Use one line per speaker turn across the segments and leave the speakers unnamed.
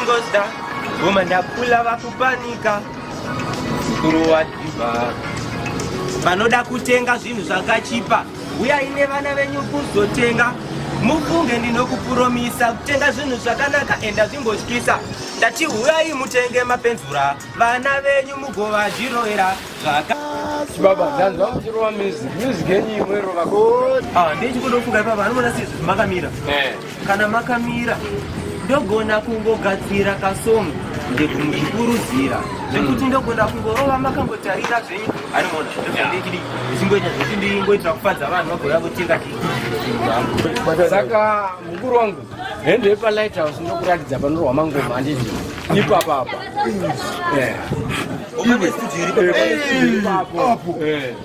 Pringo Star, ngoma ndakula vakupanika, mukuru wadhibha. Vanoda kutenga zvinhu zvakachipa, uyai nevana venyu kuzotenga. Mufunge ndinokupuromisa kutenga zvinhu zvakanaka enda zvimbotyisa. Ndati huyai mutenge mapenzura, vana venyu mugovadhiroera zvaka
Baba, ndanzwa muchirova music. Music yenyu imwe rova.
Ah, ndechikutofunga ipapa anoona sei zvinhu makamira.
Eh.
Kana makamira ndogona kungogadzira kasong ndekumuchikurudzira zvekuti ndogona kungorova makangotarira zvenyu anoona ndechidi ndichingoita zvekuti ndingoitira kufadza vanhu vagouya votenga zvinhu.
Saka mukuru wangu, hende yepa Lighthouse ndokuratidza panorwa mangoma handiti? Ipapa apa. Eh.
Pane studio iri
Ipapo. Eh.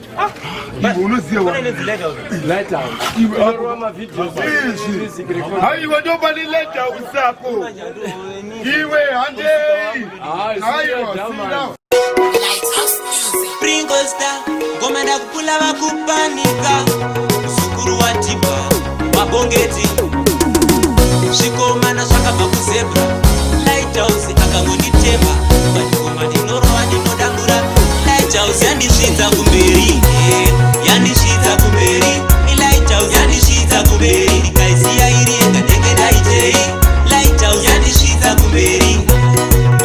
Iwe unoziva
pane inonzi Lighthouse.
Lighthouse.
Iwe apo.
Inorova mavideos. Music recording.
Haiwa ndopane Lighthouse apo. Iwe handei.
Ah,
Haiwa,
German.
sina.
Pringo Star, ngoma ndakupula vakupanika, muzukuru wadhibha mabongeti, zvikomana zvakabva kuzebra, Lighthouse akangonditemba, but ngoma ndinorova ndinodambura, Lighthouse yandisvitsa kumberi, eh, yandisvitsa kumberi, Lighthouse yandisvitsa kumberi, ndikaisiya iri yega ndenge ndaitei, Lighthouse yandisvitsa kumberi,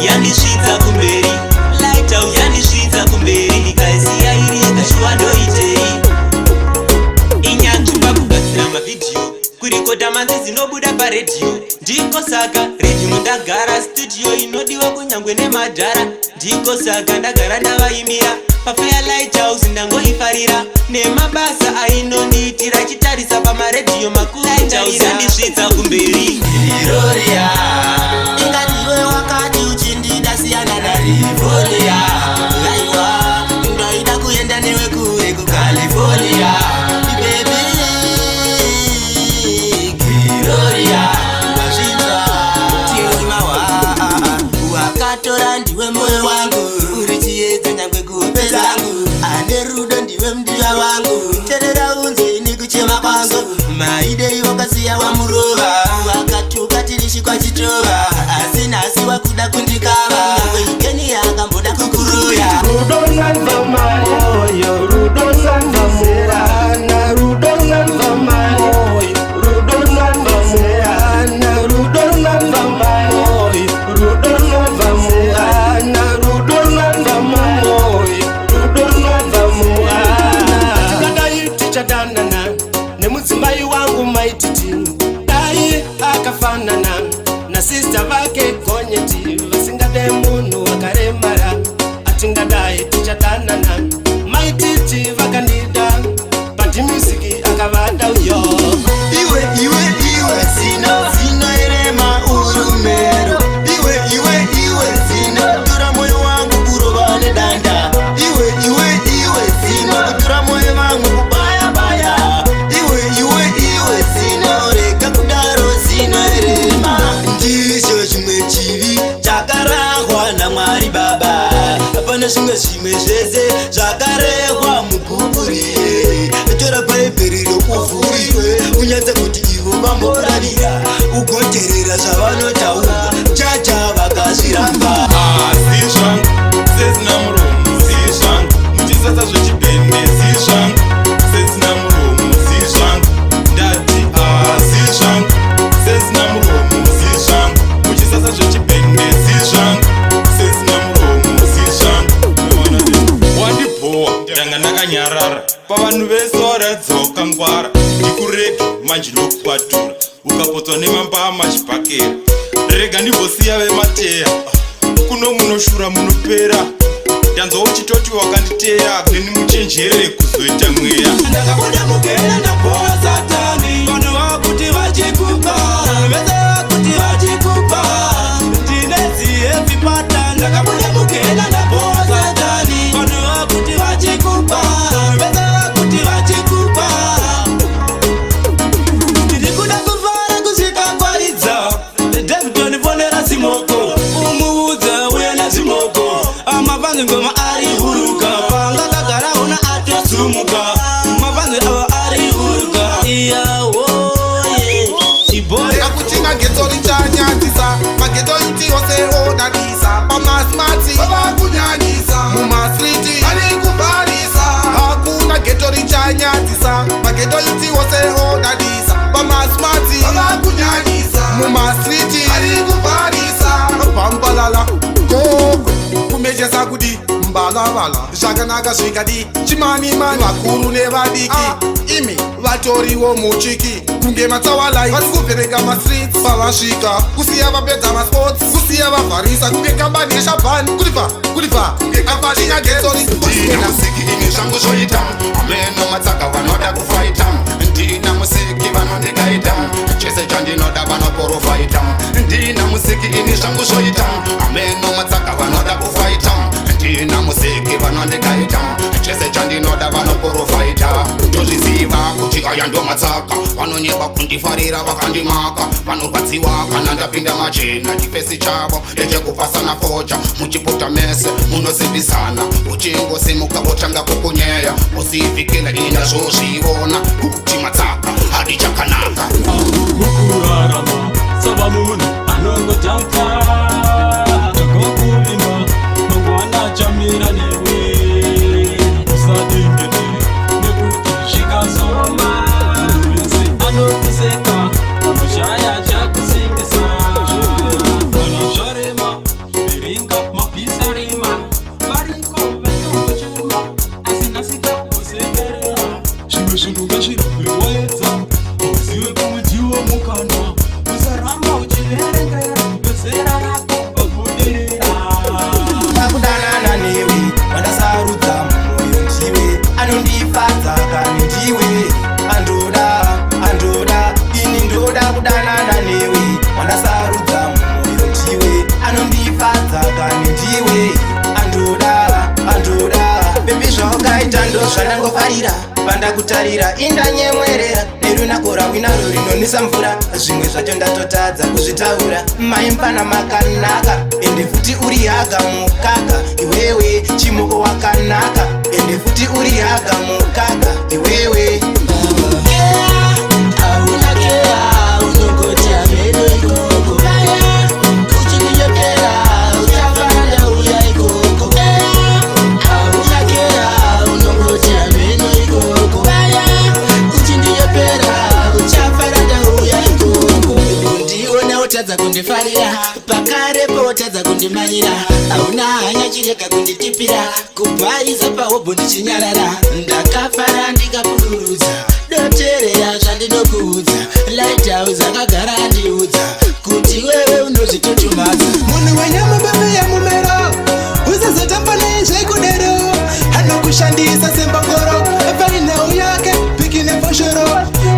yandisvitsa kumberi, Lighthouse yandisvitsa kumberi, ndikaisiya iri yega shuwa ndoitei. Inyanzvi pakugadzira mavhidhiyo, kurekodha manzi dzinobuda paredhiyo. Ndiko saka redhiyo ndagara, studio inodiwa kunyangwe nemadhara. Ndiko saka ndagara ndavaimira pafair. Lighthouse ndangoifarira nemabasa ainondiitira, chitarisa pamaredhiyo makuru. Lighthouse yandisvitsa kumberi.
Gloria, ingadiwe wakati uchindida, siyana naRivoria. Aiwa, ndaida kuenda newe kure kuCalifornia. Baby Gloria, wazvinzwa timawa wakatora, ndiwe moyo wangu, uri chiedza nyangwe kuhope dzangu. Ane rudo ndiwe mudiwa wangu, terera unze ini kuchema kwangu. Maidei wakasiya wamurova, wakatuka tirishikwa chitova, asi nhasi wakuda kundikava. Nyangwe ikeni akamboda kukuruya.
Rudo runobva mamoyo, rudo runobva muhana, rudo runobva mamoyo, rudo runobva muhana, rudo runobva mamoyo, rudo runobva muhana, rudo runobva mamoyo, rudo runobva muhana. Tikadai tichadanana nemudzimai wangu Maititi, dai akafanana nasista vake Gonyeti, vasingade munhu akaremara, atingadai tichadanana. Maititi vakandida, but music akavada uyo.
Iwe, iwe, iwe, zino zino erema urumero. Iwe, iwe, iwe, zino tora moyo wangu kurova nedanda. Iwe, iwe, iwe, zino kutora moyo wangu kubaya baya. Iwe, iwe, iwe, zino rega kudaro, zino erema. Ndicho chimwe chivi chakarahwa naMwari Baba, hapana zvimwe, zvimwe zvese zvakarehwa mubhubhuri. Tora Bhaibheri rokuvhuriwe unyatse kuti ivo vamboravira, ugoterera zvavanotaura, chacha vakazviramba.
Asi zvangu sezina muromo, si zvangu muchisasa zvechibhende, si zvangu sezina muromo, si zvangu. Ndati asi zvangu sezina muromo, si zvangu muchisasa zvechibhende, si zvangu sezina muromo, si zvangu. Wandibhowa, ndanga ndakanyarara pavanhu vese, waratidza wakangwara. Ndikurege manje ndokukwatura, ukapotswa nemambama chibhakera. Rega ndimbosiya vemateya kuno, munoshura munopera. Ndanzwa uchitoti wakanditeya, neni muchenjere kuzoita mweya.
Ndakabuda mugehena, ndapuwa Satani. Vanhu vakuti vachikupa, vese vakuti vachikupa, ndine ziheavy pattern. Ndakabuda mugehena, ndapuwa Satani. Vanhu vakuti vachikupa, vese vakuti vachikupa. Ndiri kuda kufara kusvika kwaridza. Davidoni, fonera Simoko, umuudze uye nezvimoko. Amafanzi ngoma ari huruka, panga kagara una atosumuka. Mafanzi ava ari huruka iyawoye chiboi.
Akuchinga ghetto richanyadzisa maghetto youth yose. wose odadisa. Pamasmati vava kunyanyisa, mumastreets vari kuvharisa. Hakuna ghetto richanyadzisa, maghetto youths wose odadisa. Pamasmati vava kunyanyisa, mumastreets vari kuvharisa. Pambalala gogo kumechesa kudi mbalavala zvakanaka zvikadi chimanimani, vakuru nevadiki. Ah, imi vatoriwo muchiki kunge matsawalai vari kuvheneka mastreets. Pavasvika kusiya vapedza masports, kusiya vavharisa kunge kambani yeshabhani kuribva kuribva kunge kambani yagesori.
Ndina musiki ini, zvangu zvoita. Ameno matsaka vanoda kufaita. Ndina musiki, vanondikaita chese chandinoda, vanoporofaita. Ndina musiki ini, zvangu zvoita. Ameno matsaka vanoda kufaita. Ndina musiki, vanondikaita chese chandinoda, vanoporofaita. Ndozviziva kuti aya ndo matsaka vanonyeba kundifarira, vakandimaka vanorwadziwa kana ndapinda machena. Chifesi chavo ndechekupasana focha, muchipota mese munosimbisana, uchingosimuka votanga kukunyeya usivhikela. Inazvozvivona kuti matsaka hadi chakanaka.
Mukurarama sava munhu anongotauta takakuvimba, mangwana chamira newe. Usadengete nekuti zvikazoma munhu wese anokuseka, unoshaya chakusimbisa. Kana zvarema verenga mapisarema, variko vanochema asinasika kusekerera. Zvimwe zvinhu ngazvirwaedza uzive pamwe ndiwo mukana. Usaramba uchiverengera vezera rako pabudirira.
Pakudanana newe wandasarudza mumwoyo ndiwe, anondifadza kani ndiwe, andoda andoda ini ndoda kudanana newe. Wandasarudza mumwoyo ndiwe, anondifadza kani ndiwe, andoda andoda. Baby, zvawakaita ndo zvandangofarira, pandakutarira indanyemwerera nerunako rwawinaro rinonwisa mvura. Zvimwe zvacho ndatotadza kuzvitaura. Maimpana makanaka, ende futi uri haga mukaka iwewe. Chimoko wakanaka, ende futi uri haga mukaka iwewe.
Hauna care, unongoti ameno ikoko. Uchindinyepera uchafana uya ikoko. Hauna care, unongoti ameno ikoko. Uchindinyepera uchafana uya ikoko. Kundiona utadza kundifarira, pakarepo utadza kundimanyira. Hauna hanya, chirega kunditipira kubhaiza pahobho ndichinyarara. Ndakafara ndikapururudza, doteerera zvandinokuudza. Lighthouse akagara andiudza kuti wewe unozvitutumadza.
Munhu wenyama bebe yemumero, usazotamba naye zvekudero. Anokushandisa sembongoro, painhau yake piki nefoshoro.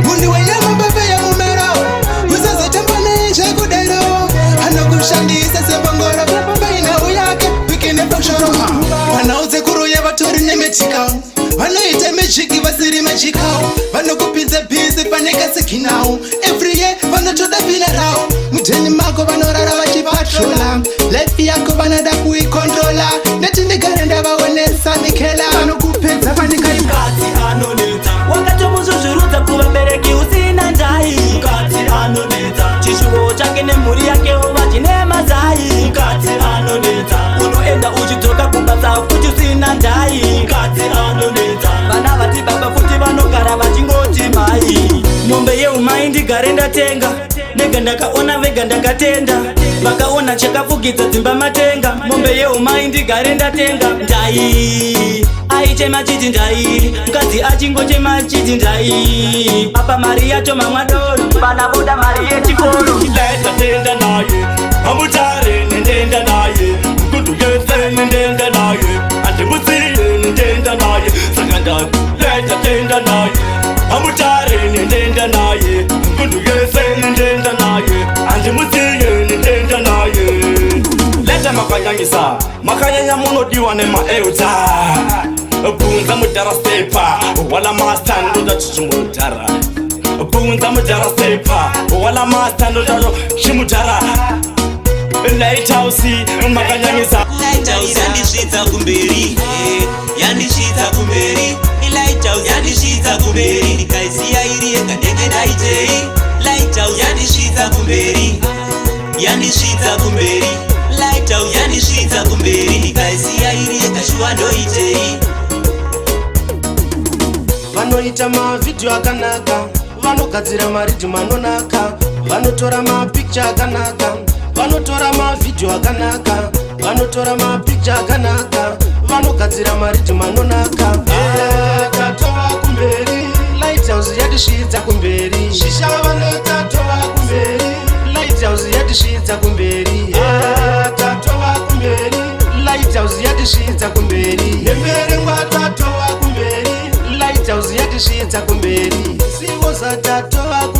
Munhu wenyama bebe yemumero, usazotamba naye zvekudero. Anokushandisa sembongoro, painhau yake piki nefoshoro. Panhau dzekuroya vatori nemedical, vanoita magic vasiri magical. Vanokupinza busy pane kasignal, every year vanotoda funeral. Mudheni mako vanorara vachipatrola, life yako vanoda kuikontrola. Neti ndigare ndavaonesa mikela, vanokupedza vanikaika.
Mukadzi anonetsa, wakatomuzvuzvirudza kuvabereki usina ndai. Mukadzi anonetsa, chishuwo chake nemhuri yake vachine mazai. Mukadzi anonetsa, unoenda uchidzoka kubasa futi usina ndai. Mukadzi anonetsa, vana vati baba futi vanogara vachingoti mai. Mombe yeumai ndigare ndatenga ndega, ndakaona vega ndakatenda, vakaona chakafukidza dzimba matenga. Mombe yeumai ndigare ndatenga. Ndai aichema chiti ndai, mukadzi achingochema chiti ndai. Apa mari yacho mamwa doro, vana voda mari yechikoro.
Ndatenda naye amutare, nendenda naye mkunduyese, nendenda naye andimutsiye, nendenda naye. Saka ndatenda naye amutare, nendenda naye mkunduyese, nendenda naye andimutsiye, nendenda naye. Leta makanyanyisa, makanyanya, munodiwa nemaeuta. Bvunza mudhara stepa wala master, ndoda chichimudhara. Bvunza mudhara stepa wala master, ndoda chimudhara. Lighthouse makanyanyisa.
Lighthouse yandisvitsa kumberi, yandisvitsa kumberi. Lighthouse yandisvitsa kumberi, ndikaisiya iri yega ndenge ndaitei? Lighthouse yandisvitsa kumberi, yandisvitsa kumberi. Yandisvitsa kumberi, ndikaisiya iri yega shuwa ndoitei?
Vanoita mavhidhiyo akanaka, vanogadzira maridhimu anonaka, vanotora mapikicha akanaka, vanotora mavhidhiyo akanaka, vanotora mapikicha akanaka, vanogadzira maridhimu anonaka. Eh, tatova kumberi, Lighthouse yatisvitsa kumberi. Zvishavane, tatova kumberi, Lighthouse yatisvitsa kumberi. Eh, tatova kumberi, Lighthouse yatisvitsa kumberi. Nemberengwa, tatova kumberi, Lighthouse yatisvitsa kumberi. Siwoza, tatova.